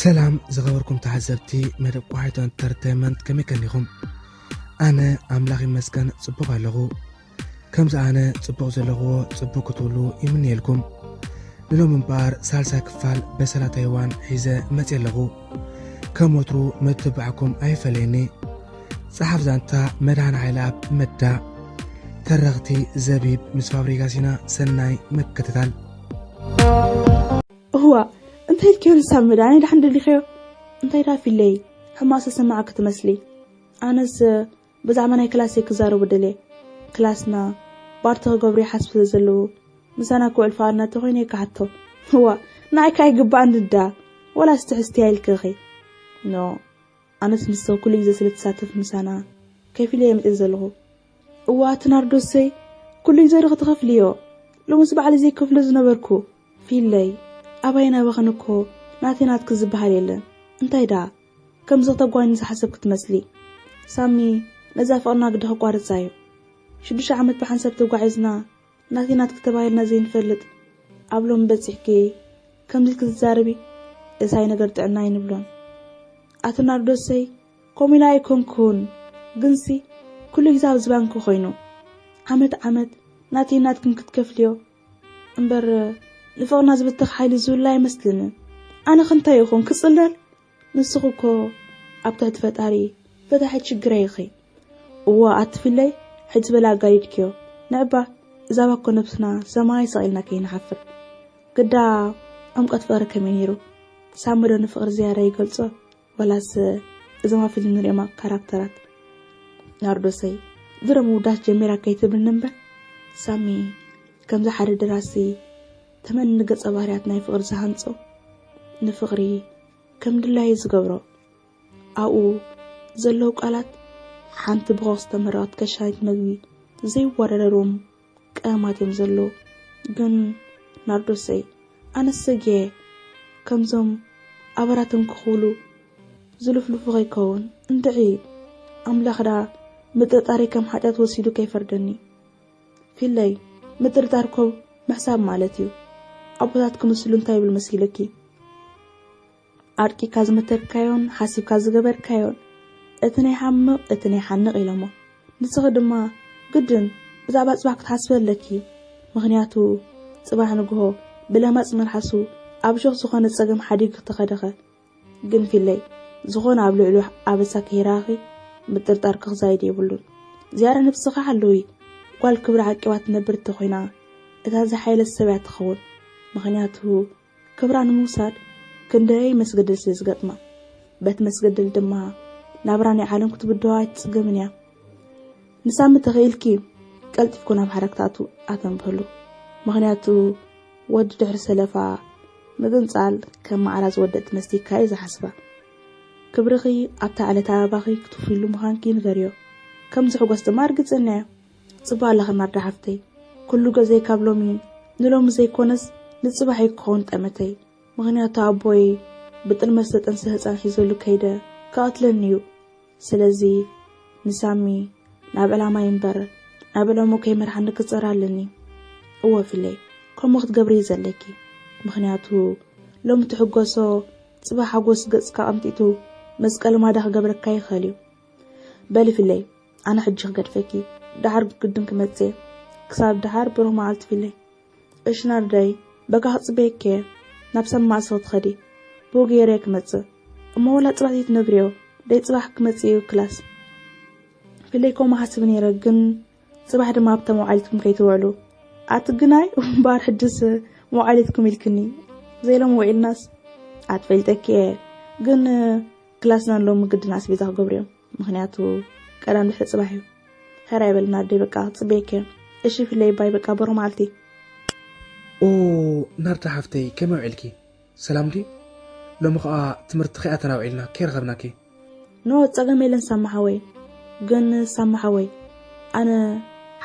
ሰላም ዝኸበርኩም ተዓዘብቲ መደብ ቋሒቶ ኢንተርቴይመንት፣ ከመይ ቀኒኹም? ኣነ ኣምላኽ ይመስገን ጽቡቕ ኣለኹ። ከምዚ ኣነ ጽቡቕ ዘለኹዎ ጽቡቕ ክትብሉ ይምነየልኩም። ንሎሚ እምበኣር ሳልሳይ ክፋል በሰላ ታይዋን ሒዘ መጽየ ኣለኹ። ከም ወትሩ ምትብባዕኩም ኣይፈለየኒ። ጸሓፍ ዛንታ መድሃን ሓይለኣብ መዳ። ተረኽቲ ዘቢብ ምስ ፋብሪጋሲና። ሰናይ ምክትታል። እዋ እንታይ ኢልክዮ ንሳብ መድሃኒ ዳሕን ደሊኽዮ? እንታይ ዳ ፊለይ ሕማቕ ዝተሰማዓኪ ትመስሊ። ኣነስ ብዛዕባ ናይ ክላሰይ ክዛረቡ ደልየ። ክላስና ባርቲ ክገብሩ ይሓስቡ ስለ ዘለዉ ምሳና ክውዕል ፍቓድና እንተኾይኑ እየ ክሓቶ። እዋ ንዓይ ከኣ ኣይግባኣን ድዳ ወላስ ትሕዝትያ ኢልክኺ? ኖ ኣነስ ንሰ ኩሉ ግዜ ስለ ትሳተፍ ምሳና ከፊለ እየ መፅእ ዘለኹ። እዋ እቲ ናርዶሰይ ኩሉ ግዜ ዶ ክትኸፍልዮ? ሎምስ ባዕሊ ዘይከፍሎ ዝነበርኩ። ፊለይ ኣባይ ናባኽን እኮ ናተይ ናትኪ ዝበሃል የለን። እንታይ ደኣ ከምዚ ክተጓኒ ዝሓሰብኪ ትመስሊ? ሳሚ ነዛ ፍቕርና ግዲ ከቋርጻ እዩ። ሽዱሽተ ዓመት ብሓንሳብ ተጓዒዝና ናተይ ናትኪ ተባሂልና ዘይንፈልጥ ኣብ ሎሚ በጺሕኪ ከምዚ ክትዛረቢ እሳይ ነገር ጥዕና ኣይንብሎን። ኣቲ ናርዶሰይ ከምኡ ኢለ ኣይኮንኩን፣ ግንሲ ኩሉ ግዜ ኣብ ዝባንኪ ኮይኑ ዓመት ዓመት ናተይ ናትክን ክትከፍልዮ እምበር ንፍቕርና ዝብተኽ ሓይሊ ዝህሉ ኣይመስልንን። ኣነ ከ እንታይ ይኹን ክጽለል? ንስኺ እኮ ኣብ ትሕቲ ፈጣሪ ፈታሒ ችግረይ ኢኺ። እወ ኣቲ ፊለይ ሕጂ በሊ ኣጋዲድክዮ። ንዕባ እዛ ባኮ ነብስና ሰማይ ሰቒልና ከይንሓፍር። ግዳ ዕምቆት ፍቕሪ ከመይ ነይሩ? ሳሚ ዶ ንፍቕሪ ዝያዳ ይገልጾ ወላስ እዞም ኣብ ፊልም ንሪኦም ካራክተራት? ናርዶሰይ ድሮ ምውዳስ ጀሚራ ከይትብልኒ እምበር ሳሚ ከምዚ ሓደ ደራሲ ተመኒ ገጸ ባህርያት ናይ ፍቕሪ ዝሃንጾ ንፍቕሪ ከም ድላዩ ዝገብሮ ኣብኡ ዘለዉ ቃላት ሓንቲ ብኾኽ ዝተመረቐት ከሻኒት መግቢ ዘይወዳደርዎም ቀመማት እዮም ዘለዉ። ግን ናርዶሰይ ኣነስ ሰጊኤ ከምዞም ኣበራትም ክኽውሉ ዝልፍልፉ ከይከውን እንድዒ ኣምላኽ ደኣ ምጥርጣረይ ከም ሓጢኣት ወሲዱ ከይፈርደኒ። ፊለይ ምጥርጣር እኮ ምሕሳብ ማለት እዩ። ኣቦታት ክምስሉ እንታይ ይብል መሲልኪ? ኣርቂካ ዝመተርካዮን ሓሲብካ ዝገበርካዮን እቲ ናይ ሓምቕ እቲ ናይ ሓንቕ ኢሎሞ። ንስኺ ድማ ግድን ብዛዕባ ጽባሕ ክትሓስቢ ኣለኪ። ምኽንያቱ ጽባሕ ንግሆ ብለማጽ መልሓሱ ኣብ ሾኽ ዝኾነ ጸገም ሓዲጉ ተኸደኸ። ግን ፊለይ ዝኾነ ኣብ ልዕሉ ኣበሳ ከይረኣኺ ምጥርጣር ክኽዛይድ የብሉን። ዝያዳ ነብስኻ ሓልዊ። ጓል ክብሪ ዓቂባ ትነብር እንተኾይና እታ ዝሓየለት ሰብ እያ ትኸውን። ምኽንያቱ ክብራ ንምውሳድ ክንደይ መስገደል ስለ ዝገጥማ፣ በቲ መስገደል ድማ ናብራ ናይ ዓለም ክትብድሆ ኣይትጽገምን እያ። ንሳሚ ተኽኢልኪ ቀልጢፍኩ ናብ ሓረግታቱ ኣተንብህሉ። ምኽንያቱ ወዲ ድሕሪ ሰለፋ ምግንጻል ከም ማዕራ ዝወደእ ትመስሊካ እዩ ዝሓስባ። ክብርኺ ኣብታ ዕለት ኣበባኺ ክትውፍይሉ ምዃንኪ ንገርዮ። ከም ዝሕጎስ ድማ እርግጽና እያ። ጽቡቕ ኣለኺ ናርዳ ሓፍተይ። ኩሉ ገዘይ ካብ ሎሚ ንሎሚ ዘይኮነስ ንጽባሕ እዩ ክኸውን ጠመተይ። ምኽንያቱ ኣቦይ ብጥልመት ዝተጠንሰ ህጻን ሒዘሉ ከይደ ክቐትለኒ እዩ። ስለዚ ንሳሚ ናብ ዕላማይ እምበር ናብ ዕላምኡ ከይመርሓኒ ክጽዕር ኣለኒ። እወ ፊለይ፣ ከምኡ ክትገብሪ እዩ ዘለኪ። ምኽንያቱ ሎሚ ትሕጎሶ ጽባሕ ሓጎስ ገጽካ ቀምጢጡ መስቀል ማዳ ክገብረካ ይኽእል እዩ። በሊ ፊለይ፣ ኣነ ሕጂ ክገድፈኪ፣ ደሓር ግድን ክመጽእ እየ። ክሳብ ደሓር ብሩህ መዓልቲ ፊለይ። እሺ ናርዳይ፣ በቃ ክጽበየኪ እየ። ናብ ሰማእሲ ክትኸዲ ብኡ ገይረ እየ ክመጽእ። እሞ ወላ ጽባሕ ዘይትነግርዮ ደይ ጽባሕ ክመጽእ እዩ ክላስ። ፊለይ ከምኡ ሓስብ ነይረ፣ ግን ጽባሕ ድማ ኣብታ መውዓሊትኩም ከይትውዕሉ። ኣቲ ግናይ እምበኣር ሕድስ መውዓሊትኩም ኢልክኒ። ዘይሎም ውዒልናስ ኣትፈልጠኪ እየ፣ ግን ክላስና ንሎሚ ግድን ኣስቤዛ ክገብሩ እዮም። ምኽንያቱ ቀዳም ድሕሪ ጽባሕ እዩ። ሕራይ በል ናርደይ በቃ ክጽበየኪ እየ። እሺ ፊለይ ባይ በቃ ብሩህ መዓልቲ። ኦ ናርዳ ሓፍተይ ከመይ ውዒልኪ? ሰላም ድዩ? ሎሚ ኸኣ ትምህርቲ ከይኣተና ውዒልና ከይረኸብናኪ። ኖ ጸገም የለን ሳማ ሓወይ። ግን ሳማ ሓወይ ኣነ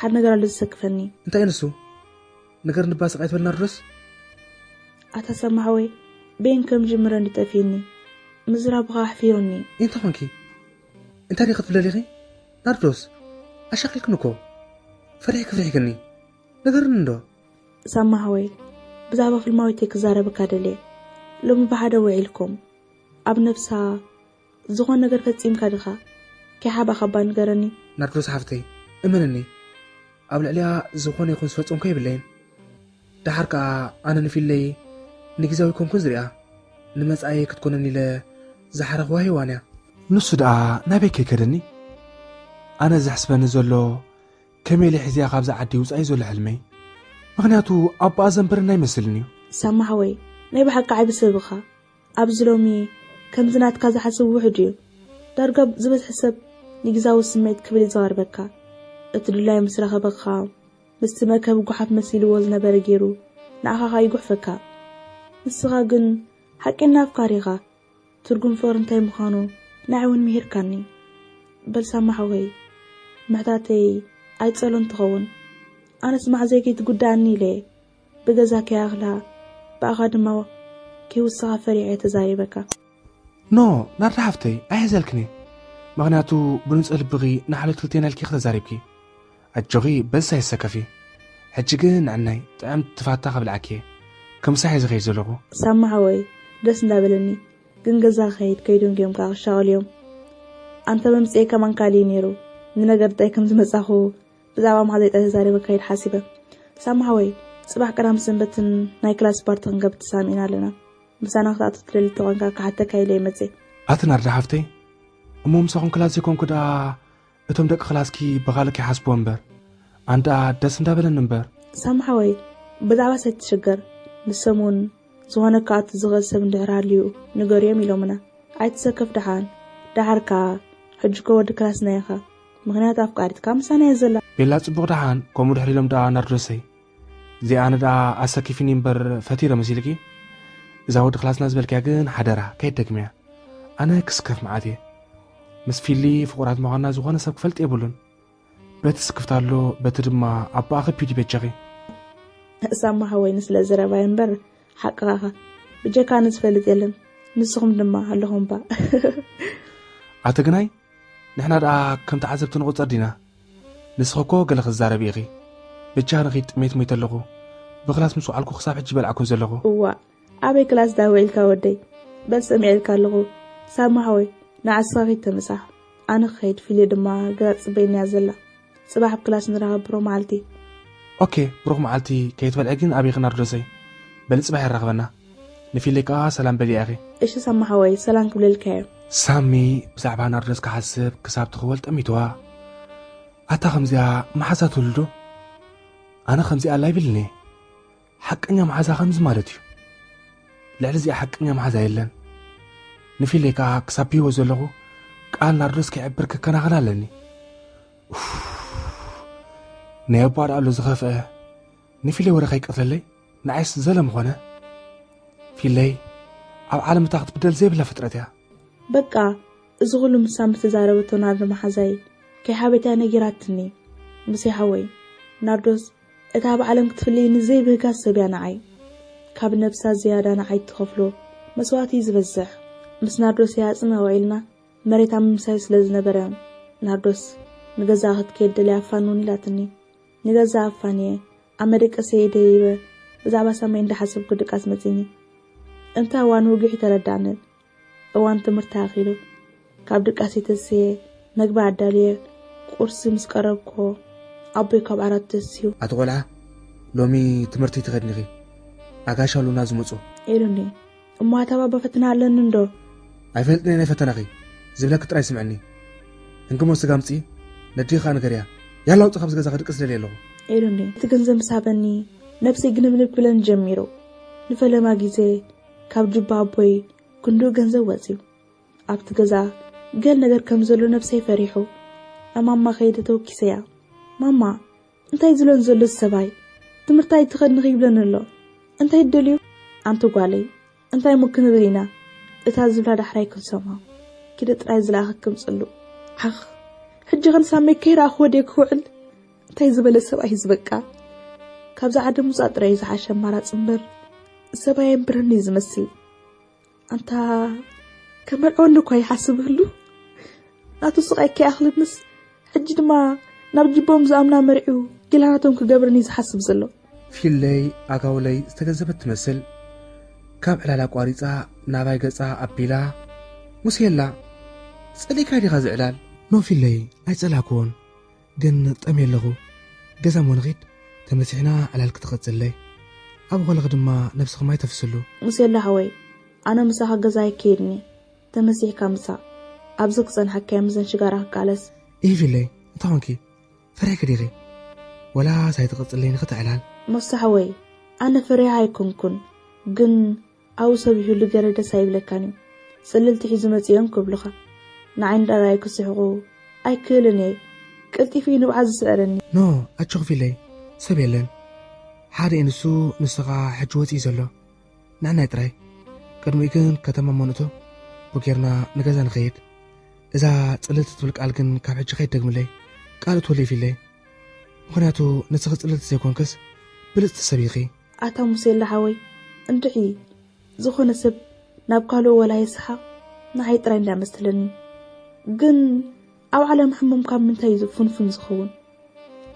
ሓደ ነገር ኣሎ ዝሰክፈኒ። እንታይ እዩ ንሱ? ንገርኒ እባ ስቕ ኣይትበል ናርዶስ። ኣታ ሳማ ሓወይ በይን ከም ጅምረ እንዲ ጠፊእኒ ምዝራቡ ኸኣ ኣሕፊሩኒ። እንታይ ኾንኪ? እንታይ ዲኺ ክትብሊ ደሊኺ? ናርዶስ ኣሻኺልክኒ እኮ። ፈሪሕኪ ፍሪሕክኒ። ንገርኒ እንዶ። ሳማ ሓወይ ብዛዕባ ፍልማዊተይ ክዛረበካ ደልየ። ሎሚ ብሓደ ውዒልኩም። ኣብ ነብሳ ዝኾነ ነገር ፈጺምካ ዲኻ? ከይሓባኻ እባ ንገረኒ። ናርዶስ ሓፍተይ፣ እመንኒ፣ ኣብ ልዕሊኣ ዝኾነ ይኹን ዝፈጸምኮ የብለይን። ደሓር ከኣ ኣነ ንፊለይ ንግዜያዊ ኮንኩን ዝሪኣ፣ ንመጻኢ ክትኮነኒ ኢለ ዝሓረኽዋ ሄዋን እያ። ንሱ ደኣ ናበይ ከይከደኒ? ኣነ ዘሕስበኒ ዘሎ ከመይ ኢለ ሒዝያ ካብዛ ዓዲ ውጻኢ ዘሎ ሕልመይ። ምኽንያቱ ኣቦኣ ዘንበረና ኣይመስልን እዩ። ሳማ ሓወይ፣ ናይ ብሓቂ ዓቢ ሰብ ኢኻ። ኣብዚ ሎሚ ከምዚ ናትካ ዝሓስብ ውሑድ እዩ። ዳርጋ ዝበዝሐ ሰብ ንግዛዊ ስሜት ክብል እዩ ዝቐርበካ። እቲ ድላይ ምስ ረኸበካ፣ ምስቲ መእከቢ ጓሓፍ መሲልዎ ዝነበረ ገይሩ ንዓኻ ኸኣ ይጉሕፈካ። ንስኻ ግን ሓቀኛ ኣፍቃሪ ኢኻ። ትርጉም ፍቕሪ እንታይ ምዃኑ ንዓይ እውን ምሂርካኒ። በል ሳማ ሓወይ፣ ምሕታተይ ኣይጸሎን ትኸውን። ኣነስ ማሕዘይ ከይትጉዳኣኒ ኢለ እየ። ብገዛ ከይኣኽላ ብኣኻ ድማ ከይውስኻ ፈሪሐ እየ ተዛሪበካ። ኖ፣ ናርዳ ሓፍተይ፣ ኣይሕዘልክን እየ። ምኽንያቱ ብንጹህ ልብኺ ንሓልዮት ክልቴና ኢልኪ ተዛሪብኪ። ኣጆኺ በዝሳ ይሰከፊ። ሕጂ ግን ንዕናይ ጥዕምቲ ፋታ ከብልዓኪ እየ። ክምሳሕ እየ ዝኸይድ ዘለኹ። ሳማ ሓወይ፣ ደስ እንዳበለኒ። ግን ገዛ ክኸይድ ከይዶም እዮም ከኣ ክሻቐሉ እዮም። ኣንተ መምጽኤ ከማን ካልእ እዩ ነይሩ። ንነገር እንታይ ከም ዝመጻኹ ብዛዕባ ማሕዘይ ጥራይ ተዛሪበ ክኸይድ ሓሲበ። ሳማ ሓወይ፣ ጽባሕ ቀዳም ሰንበትን ናይ ክላስ ፓርቲ ክንገብር ተሳሚዕና ኣለና። ምሳና ክትኣቱ ትደሊ ተኾንካ ክሓተካ ኢለ እየ መጽኤ። ኣቲ ናርዳ ሓፍተይ፣ እሞ ምሳኹም ክላስ ዘይኮንኩ ደኣ እቶም ደቂ ክላስኪ ብኻልእ ከይሓስብዎ እምበር። ኣነ ደኣ ደስ እንዳበለኒ እምበር። ሳማ ሓወይ፣ ብዛዕባ ሰይትሽገር ንሶም እውን ዝኾነ ክኣቱ ዝኽእል ሰብ እንድሕር ሃልዩ ንገርዮም ኢሎምና። ኣይትሰከፍ ደሓን። ደሓር ከኣ ሕጂ እኮ ወዲ ክላስና ኢኻ። ምኽንያቱ ኣፍቃሪትካ ምሳና እያ ዘላ። ቤላ ጽቡቕ ደሓን፣ ከምኡ ድሕር ኢሎም ደኣ ናርዶሰይ። እዚኣ ኣነ ደኣ ኣሰኪፊኒ እምበር ፈቲረ መሲልኪ? እዛ ወዲ ክላስና ዝበልክያ ግን ሓደራ ከይትደግምያ። ኣነ ክስከፍ መዓት እየ። ምስ ፊሊ ፍቑራት ምዃንና ዝኾነ ሰብ ክፈልጥ የብሉን። በቲ ስክፍታ ኣሎ፣ በቲ ድማ ኣቦኣ ከቢድ እዩ በጃኺ። ሳማ ሓወይ ንስለ ዘረባይ እምበር ሓቅኻ ኢኻ። ብጀካ ኣነ ዝፈልጥ የለን። ንስኹም ድማ ኣለኹም እባ። ኣቲ ግናይ፣ ንሕና ደኣ ከም ተዓዘብቲ ንቑጸር ዲና? ንስኺ እኮ ገለ ክትዛረቢ ኢኺ። በጃኺ ንኺድ ጥሜት ሞይተ ኣለኹ። ብክላስ ምስ ወዓልኩ ክሳብ ሕጂ በልዓኩ ዘለኹ። እዋእ፣ ኣበይ ክላስ ዳ ውዒልካ ወደይ? በል ሰሚዐልካ ኣለኹ። ሳማ ሓወይ፣ ንዓስኻ ኺድ ተምጻሕ። ኣነ ክኸይድ፣ ፊሊ ድማ ግራ ትጽበየኒ እያ ዘላ። ጽባሕ ኣብ ክላስ ንራኸብ ብሩኽ መዓልቲ። ኦኬ፣ ብሩኽ መዓልቲ። ከይትበልዒ ግን ኣበይ ኺ ናርዶሰይ? በሊ ጽባሕ የራኽበና። ንፊለይ ከኣ ሰላም በልያ ኢኺ። እሺ ሳማ ሓወይ፣ ሰላም ክብለልካ እየ። ሳሚ ብዛዕባ ናርዶስ ክሓስብ ክሳብ ትኽወል ጠሚትዋ። ኣታ ከምዚኣ መሓዛ ትህሉ ዶ? ኣነ ከምዚኣ ኣላ ይብልኒ። ሓቀኛ መሓዛ ከምዚ ማለት እዩ። ልዕሊ እዚኣ ሓቀኛ መሓዛ የለን። ንፊለይ ከኣ ክሳብ ብህይወት ዘለኹ ቃል ናርዶስ ከይዕብር ክከናኸን ኣለኒ። ኡፍ፣ ናይ ኣቦኣ ደኣ ኣሎ ዝኸፍአ። ንፊለይ ወረ ከይቀትለለይ ንዓይስ ዘለ ምኾነ። ፊለይ ኣብ ዓለም እታ ክትብደል ዘይብላ ፍጥረት እያ። በቃ፣ እዚ ኹሉ ምሳ ምስ ተዛረበቶ ናርዶ መሓዛይ ከይሓበታ ነጊራትኒ። ሙሴ ሓወይ፣ ናርዶስ እታ ኣብ ዓለም ክትፍለየኒ ዘይብህጋ ሰብ እያ ንዓይ። ካብ ነብሳ ዝያዳ ንዓይ ትኸፍሎ መስዋእቲ እዩ ዝበዝሕ። ምስ ናርዶስ እያ ኣጽምእ ውዒልና፣ መሬት ኣብ ምምሳዩ ስለ ዝነበረ፣ ናርዶስ ንገዛኣ ክትከይድ ደልያ ኣፋንውኒ ኢላትኒ። ንገዛኣ ኣፋንየ፣ ኣብ መደቀሰይ ደይበ፣ ብዛዕባ ሳመይ እንዳሓሰብኩ ድቃስ መጺኒ። እንተ እዋን ውግሕ ተረዳእንን። እዋን ትምህርቲ ኣኺሉ። ካብ ድቃስ ተስየ፣ መግቢ ኣዳልየ፣ ቁርሲ ምስ ቀረብኮ፣ ኣቦይ ካብ ዓራት ተስዩ። ኣቲ ቆልዓ፣ ሎሚ ትምህርቲ ትኸድኒ ኢኺ። ኣጋይሽ ኣሉና ዝመጹ። ኢሉኒ። እሞ ኣታ ባባ ፈተና ኣለኒ እንዶ? ኣይፈልጥን እየ ናይ ፈተናኺ። ዝብለኪ ጥራይ ስምዕኒ። እንክሞ ስጋ ኣምጽኢ፣ ነዲኺ ከኣ ንገርያ። ያላ ውጽእ ካብዚ ገዛ ክድቅስ ደልየ ኣለኹ። ኢሉኒ። እቲ ገንዘብ ምስ ሃበኒ፣ ነብሰይ ግንብንብ ክብለኒ ጀሚሩ። ንፈለማ ግዜ ካብ ጁባ ኣቦይ ክንድኡ ገንዘብ ወጽዩ። ኣብቲ ገዛ ገል ነገር ከም ዘሎ ነብሰይ ፈሪሑ። ኣብ ማማ ከይደ ተወኪሰያ። ማማ፣ እንታይ ዝብለን ዘሎ እዚ ሰብኣይ? ትምህርቲ ኣይትኸድንኺ ይብለኒ ኣሎ። እንታይ ትደልዩ? ኣንቲ ጓለይ፣ እንታይ እሞ ክንብል ኢና? እታ ዝብላ ዳሕራይ ክንሰምዖ። ኪደ ጥራይ ዝለኣኸክም ጽሉእ። ዓኽ፣ ሕጂ ኸን ሳመይ ከይረኣኽዎ ድየ ክውዕል? እንታይ ዝበለ ሰብኣይ እዩ ዝበቃ? ካብዛ ዓዲ ምውጻእ ጥራይ እዩ ዝሓሸ ኣማራጺ እምበር፣ ሰብኣይ የንብረኒ እዩ ዝመስል። ኣንታ ከመርዕወኒ እኳ ይሓስብ ህሉ። ናቱ ስቓይ ከይኣኽለንስ፣ ሕጂ ድማ ናብ ጅቦም ዝኣምና መርዒው ጌላናቶም ክገብርኒ ዝሓስብ ዘሎ። ፊለይ ኣጋውለይ ዝተገንዘበት ትመስል። ካብ ዕላል ኣቋሪጻ ናባይ ገጻ ኣቢላ፣ ሙሴላ፣ ጸሊእካ ዲኻ ዝዕላል? ኖ ፊለይ፣ ኣይጸላእክዎን። ግን ጠምየ ኣለኹ። ገዛ እሞ ንኺድ፣ ተመሲሕና ዕላል ክትቐጽለይ። ኣብ ኾለኽ ድማ ነብስኺ ማይ ተፍስሉ። ሙሴላ ሓወይ፣ ኣነ ምሳኻ ገዛ ኣይከይድኒ። ተመሲሕካ ምሳእ። ኣብዚ ክጸንሓካ እየ፣ ምስዘን ሽጋራ ክቃለስ። ኢሂ ፊለይ፣ እንታይ ኾንኪ? ፈሪሕኪ ዲኺ? ወላስ ኣይትቐጽለይን ኢኺ እቲ ዕላል? ሞሳ ሓወይ፣ ኣነ ፈሪሓ ኣይኮንኩን። ግን ኣብኡ ሰብ ይህሉ ገለ ደስ ኣይብለካን እዩ። ጽልልቲ ሒዙ መጺኦም ክብሉኻ። ንዓይ እንዳረኣዩ ክስሕቑ ኣይክእልን እየ። ቀልጢፉ እዩ ንብዓት ዝስዕረኒ። ኖ፣ ኣጆኺ ፊለይ፣ ሰብ የለን። ሓደ እዩ ንሱ፣ ንሱ ኸኣ ሕጂ ወጺኡ ዘሎ። ንዕናይ ጥራይ። ቅድሚኡ ግን ከተማ እሞ ንእቶ፣ ብጌርና ንገዛ ንኸይድ። እዛ ጽልልቲ ትብል ቃል ግን ካብ ሕጂ ከይትደግምለይ። ቃል እትወልይ ፊለይ። ምኽንያቱ ንስኺ ጽልልቲ ዘይኮንክስ ብልጽቲ ሰብ ኢኺ። ኣታ ሙሴላ ሓወይ፣ እንድዒ ዝኾነ ሰብ ናብ ካልኡ ወላ ይስሓቕ፣ ንዓይ ጥራይ እንዳመሰለኒ። ግን ኣብ ዓለም ሕሙም ካብ ምንታይ እዩ ፍንፉን ዝኸውን?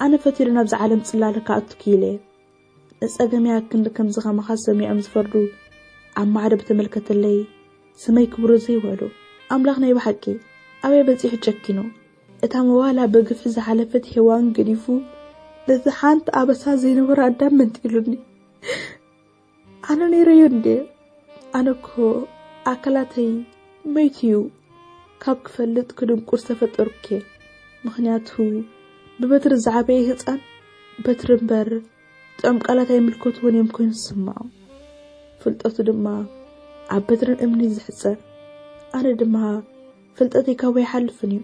ኣነ ፈቲሉ ናብዛ ዓለም ጽላለ ክኣቱ ክኢለ እየ። ንጸገመይ ኣክንዲ ከምዚ ከማኻ ሰሚዖም ዝፈርዱ ኣብ ማዕዶ ብተመልከተለይ ስመይ ክብሩ ዘይውዕሉ። ኣምላኽ ናይ ብሓቂ ኣበይ በጺሑ ጨኪኑ? እታ መዋላ ብግፍዒ ዝሓለፈት ሄዋን ገዲፉ ነቲ ሓንቲ ኣበሳ ዘይነበሮ ኣዳም መንጢሉኒ። ኣነ ነይረዮ እንዴ? ኣነ እኮ ኣካላተይ መይቱ እዩ። ካብ ክፈልጥ ክድንቁር ዝተፈጠርኩ እየ። ምኽንያቱ ብበትሪ ዝዓበየ ህፃን በትሪ እምበር ጥዑም ቃላት ኣይምልከትዎን እዮም ኮይኑ ዝስምዖም። ፍልጠቱ ድማ ኣብ በትርን እምኒ ዝሕፀር። ኣነ ድማ ፍልጠተይ ካብኡ ኣይሓልፍን እዩ።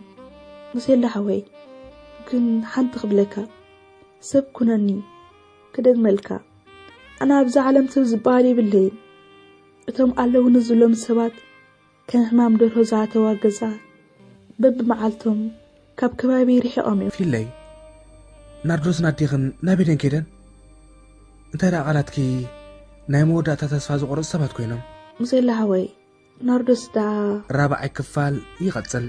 ሙሴላ ሓወይ፣ ግን ሓንቲ ክብለካ፣ ሰብ ኩነኒ፣ ክደግመልካ፣ ኣነ ኣብዛ ዓለም ሰብ ዝበሃል የብለይን። እቶም ኣለውኒ ዝብሎም ሰባት ከም ሕማም ደርሆ ዝኣተዋ ገዛ በብመዓልቶም ካብ ከባቢ ርሒቖም እዮም። ፊለይ፣ ናርዶስን ኣዴኽን ናበይ ደን ከይደን? እንታይ ደኣ ቃላትኪ ናይ መወዳእታ ተስፋ ዝቖረጹ ሰባት ኮይኖም። ሙሴላ ሓወይ፣ ናርዶስ ደኣ ራብዓይ ክፋል ይቐጽል።